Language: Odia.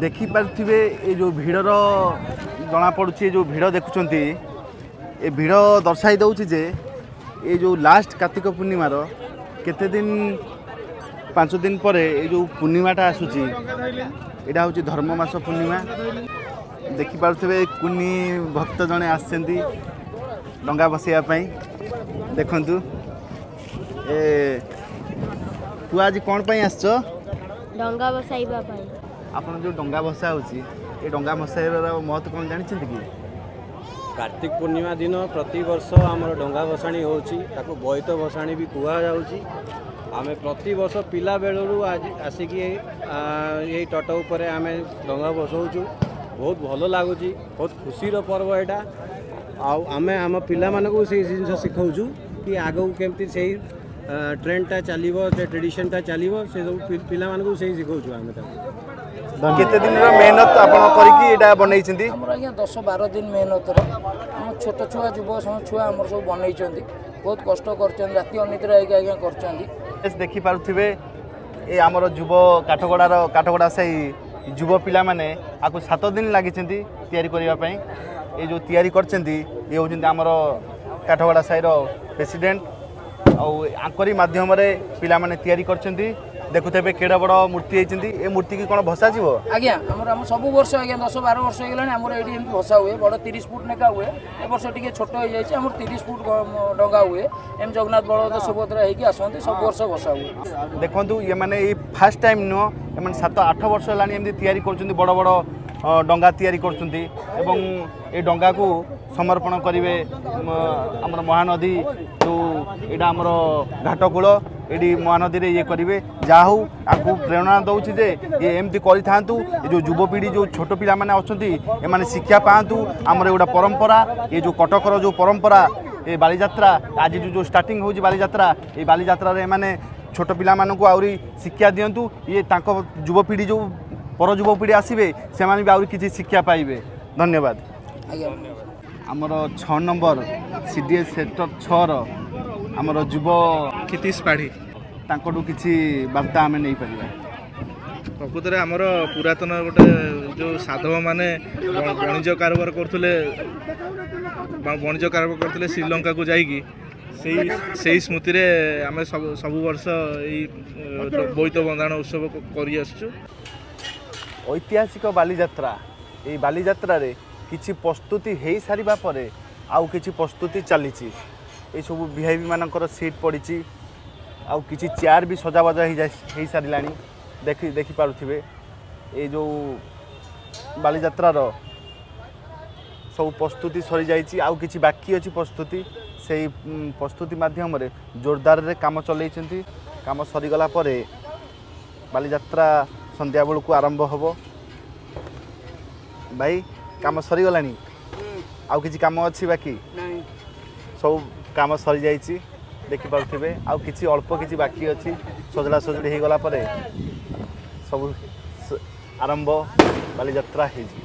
ଦେଖିପାରୁଥିବେ, ଏ ଯେଉଁ ଭିଡ଼ର ଜଣାପଡ଼ୁଛି, ଏ ଯେଉଁ ଭିଡ଼ ଦେଖୁଛନ୍ତି, ଏ ଭିଡ଼ ଦର୍ଶାଇ ଦେଉଛି ଯେ ଏ ଯେଉଁ ଲାଷ୍ଟ କାର୍ତ୍ତିକ ପୂର୍ଣ୍ଣିମାର କେତେ ଦିନ, 5 ଦିନ ପରେ ଏ ଯେଉଁ ପୂର୍ଣ୍ଣିମାଟା ଆସୁଛି, ଏଇଟା ହେଉଛି ଧର୍ମ ମାସ ପୂର୍ଣ୍ଣିମା। ଦେଖିପାରୁଥିବେ, କୁନି ଭକ୍ତ ଜଣେ ଆସିଛନ୍ତି ଡଙ୍ଗା ବସେଇବା ପାଇଁ। ଦେଖନ୍ତୁ, ଏ ତୁ ଆଜି କ'ଣ ପାଇଁ ଆସିଛ? ଡଙ୍ଗା ବସାଇବା ପାଇଁ। ଆପଣ ଯେଉଁ ଡଙ୍ଗା ଭସା ହେଉଛି, ଏ ଡଙ୍ଗା ଭସାଇବାର ମହତ୍ଵ କ'ଣ ଜାଣିଛନ୍ତି କି? କାର୍ତ୍ତିକ ପୂର୍ଣ୍ଣିମା ଦିନ ପ୍ରତିବର୍ଷ ଆମର ଡଙ୍ଗା ଭସାଣି ହେଉଛି। ତାକୁ ବୋଇତ ଭସାଣି ବି କୁହାଯାଉଛି। ଆମେ ପ୍ରତିବର୍ଷ ପିଲାବେଳରୁ ଆଜି ଆସିକି ଏଇ ତଟ ଉପରେ ଆମେ ଡଙ୍ଗା ଭସଉଛୁ। ବହୁତ ଭଲ ଲାଗୁଛି, ବହୁତ ଖୁସିର ପର୍ବ ଏଇଟା। ଆଉ ଆମେ ଆମ ପିଲାମାନଙ୍କୁ ସେଇ ଜିନିଷ ଶିଖାଉଛୁ କି ଆଗକୁ କେମିତି ସେଇ ଟ୍ରେଣ୍ଡଟା ଚାଲିବ, ସେ ଟ୍ରେଡ଼ିସନଟା ଚାଲିବ। ସେ ସବୁ ପିଲାମାନଙ୍କୁ ସେଇ ଶିଖାଉଛୁ ଆମେ ତାକୁ। କେତେ ଦିନର ମେହନତ ଆପଣ କରିକି ଏଇଟା ବନେଇଛନ୍ତି? ଆମର ଆଜ୍ଞା 10-12 ଦିନ ମେହନତର। ଆମ ଛୋଟ ଛୁଆ, ଯୁବ ଛୁଆ ଆମର ସବୁ ବନେଇଛନ୍ତି। ବହୁତ କଷ୍ଟ କରିଛନ୍ତି, ରାତି ଅନିଦ୍ରା ହେଇକି ଆଜ୍ଞା କରିଛନ୍ତି। ଦେଖିପାରୁଥିବେ, ଏ ଆମର ଯୁବ କାଠଗଡ଼ାର, କାଠଗଡ଼ା ସେଇ ଯୁବ ପିଲାମାନେ ଆକୁ 7 ଦିନ ଲାଗିଛନ୍ତି ତିଆରି କରିବା ପାଇଁ। ଏ ଯେଉଁ ତିଆରି କରିଛନ୍ତି, ଇଏ ହେଉଛନ୍ତି ଆମର କାଠଗଡ଼ା ସାହିର ପ୍ରେସିଡେଣ୍ଟ ଆଉ ଆଙ୍କରି ମାଧ୍ୟମରେ ପିଲାମାନେ ତିଆରି କରିଛନ୍ତି। ଦେଖୁଥିବେ, କେଡ଼େ ବଡ଼ ମୂର୍ତ୍ତି ହେଇଛନ୍ତି। ଏ ମୂର୍ତ୍ତିକି କ'ଣ ଭସାଯିବ? ଆଜ୍ଞା, ଆମର ଆମ ସବୁ ବର୍ଷ ଆଜ୍ଞା, 10-12 ବର୍ଷ ହେଇଗଲାଣି, ଆମର ଏଇଠି ଏମିତି ଭସା ହୁଏ। ବଡ଼ 30 ଫୁଟ ଲେଖା ହୁଏ। ଏ ବର୍ଷ ଟିକେ ଛୋଟ ହେଇଯାଇଛି। ଆମର 30 ଫୁଟ ଡଙ୍ଗା ହୁଏ। ଏମିତି ଜଗନ୍ନାଥ, ବଳଭଦ୍ର, ସୁଭଦ୍ରା ହେଇକି ଆସନ୍ତି। ସବୁ ବର୍ଷ ଭସା ହୁଏ। ଦେଖନ୍ତୁ, ଏମାନେ ଏଇ ଫାର୍ଷ୍ଟ ଟାଇମ୍ ନୁହଁ, ଏମାନେ 7-8 ବର୍ଷ ହେଲାଣି ଏମିତି ତିଆରି କରୁଛନ୍ତି। ବଡ଼ ବଡ଼ ଡଙ୍ଗା ତିଆରି କରୁଛନ୍ତି ଏବଂ ଏ ଡଙ୍ଗାକୁ ସମର୍ପଣ କରିବେ ଆମର ମହାନଦୀ ଯେଉଁ ଏଇଟା ଆମର ଘାଟକୂଳ, ଏଇଠି ମହାନଦୀରେ ଇଏ କରିବେ। ଯାହା ହଉ, ଆକୁ ପ୍ରେରଣା ଦେଉଛି ଯେ ଇଏ ଏମିତି କରିଥାନ୍ତୁ। ଏ ଯେଉଁ ଯୁବପିଢ଼ି, ଯେଉଁ ଛୋଟ ପିଲାମାନେ ଅଛନ୍ତି, ଏମାନେ ଶିକ୍ଷା ପାଆନ୍ତୁ। ଆମର ଏଗୁଡ଼ା ପରମ୍ପରା, ଏ ଯେଉଁ କଟକର ଯେଉଁ ପରମ୍ପରା, ଏ ବାଲିଯାତ୍ରା ଆଜି ଯେଉଁ ଷ୍ଟାର୍ଟିଂ ହେଉଛି ବାଲିଯାତ୍ରା, ଏଇ ବାଲିଯାତ୍ରାରେ ଏମାନେ ଛୋଟ ପିଲାମାନଙ୍କୁ ଆହୁରି ଶିକ୍ଷା ଦିଅନ୍ତୁ। ଇଏ ତାଙ୍କ ଯୁବପିଢ଼ି, ଯେଉଁ ପର ଯୁବପିଢ଼ି ଆସିବେ, ସେମାନେ ବି ଆହୁରି କିଛି ଶିକ୍ଷା ପାଇବେ। ଧନ୍ୟବାଦ। ଆଜ୍ଞା। ଆମର 6 ନମ୍ବର ସିଡିଏ ସେକ୍ଟର 6ର ଆମର ଯୁବ କ୍ଷିତୀଶ ପାଢ଼ୀ। ତାଙ୍କଠୁ କିଛି ବାର୍ତ୍ତା ଆମେ ନେଇପାରିବା। ପ୍ରକୃତରେ ଆମର ପୁରାତନ ଗୋଟେ ଯେଉଁ ସାଧବମାନେ ବଣିଜ କାରବାର କରୁଥିଲେ, ବଣିଜ କାରବାର କରୁଥିଲେ ଶ୍ରୀଲଙ୍କାକୁ ଯାଇକି, ସେଇ ସ୍ମୃତିରେ ଆମେ ସବୁ ସବୁ ବର୍ଷ ଏଇ ବୋଇତ ବନ୍ଦାଣ ଉତ୍ସବ କରି ଆସୁଛୁ। ଐତିହାସିକ ବାଲିଯାତ୍ରା, ଏଇ ବାଲିଯାତ୍ରାରେ କିଛି ପ୍ରସ୍ତୁତି ହେଇସାରିବା ପରେ ଆଉ କିଛି ପ୍ରସ୍ତୁତି ଚାଲିଛି। ଏଇସବୁ ଭିଆଇପି ମାନଙ୍କର ସିଟ୍ ପଡ଼ିଛି ଆଉ କିଛି ଚେୟାର ବି ସଜାବାଜ ହେଇସାରିଲାଣି। ଦେଖିପାରୁଥିବେ, ଏଇ ଯେଉଁ ବାଲିଯାତ୍ରାର ସବୁ ପ୍ରସ୍ତୁତି ସରିଯାଇଛି, ଆଉ କିଛି ବାକି ଅଛି ପ୍ରସ୍ତୁତି। ସେଇ ପ୍ରସ୍ତୁତି ମାଧ୍ୟମରେ ଜୋରଦାରରେ କାମ ଚଲେଇଛନ୍ତି। କାମ ସରିଗଲା ପରେ ବାଲିଯାତ୍ରା ସନ୍ଧ୍ୟା ବେଳକୁ ଆରମ୍ଭ ହେବ। ଭାଇ, କାମ ସରିଗଲାଣି? ଆଉ କିଛି କାମ ଅଛି ବାକି? ସବୁ କାମ ସରିଯାଇଛି, ଦେଖିପାରୁଥିବେ। ଆଉ କିଛି ଅଳ୍ପ କିଛି ବାକି ଅଛି। ସଜଡ଼ା ସଜଡ଼ି ହେଇଗଲା ପରେ ସବୁ ଆରମ୍ଭ ବାଲିଯାତ୍ରା ହେଇଯିବ।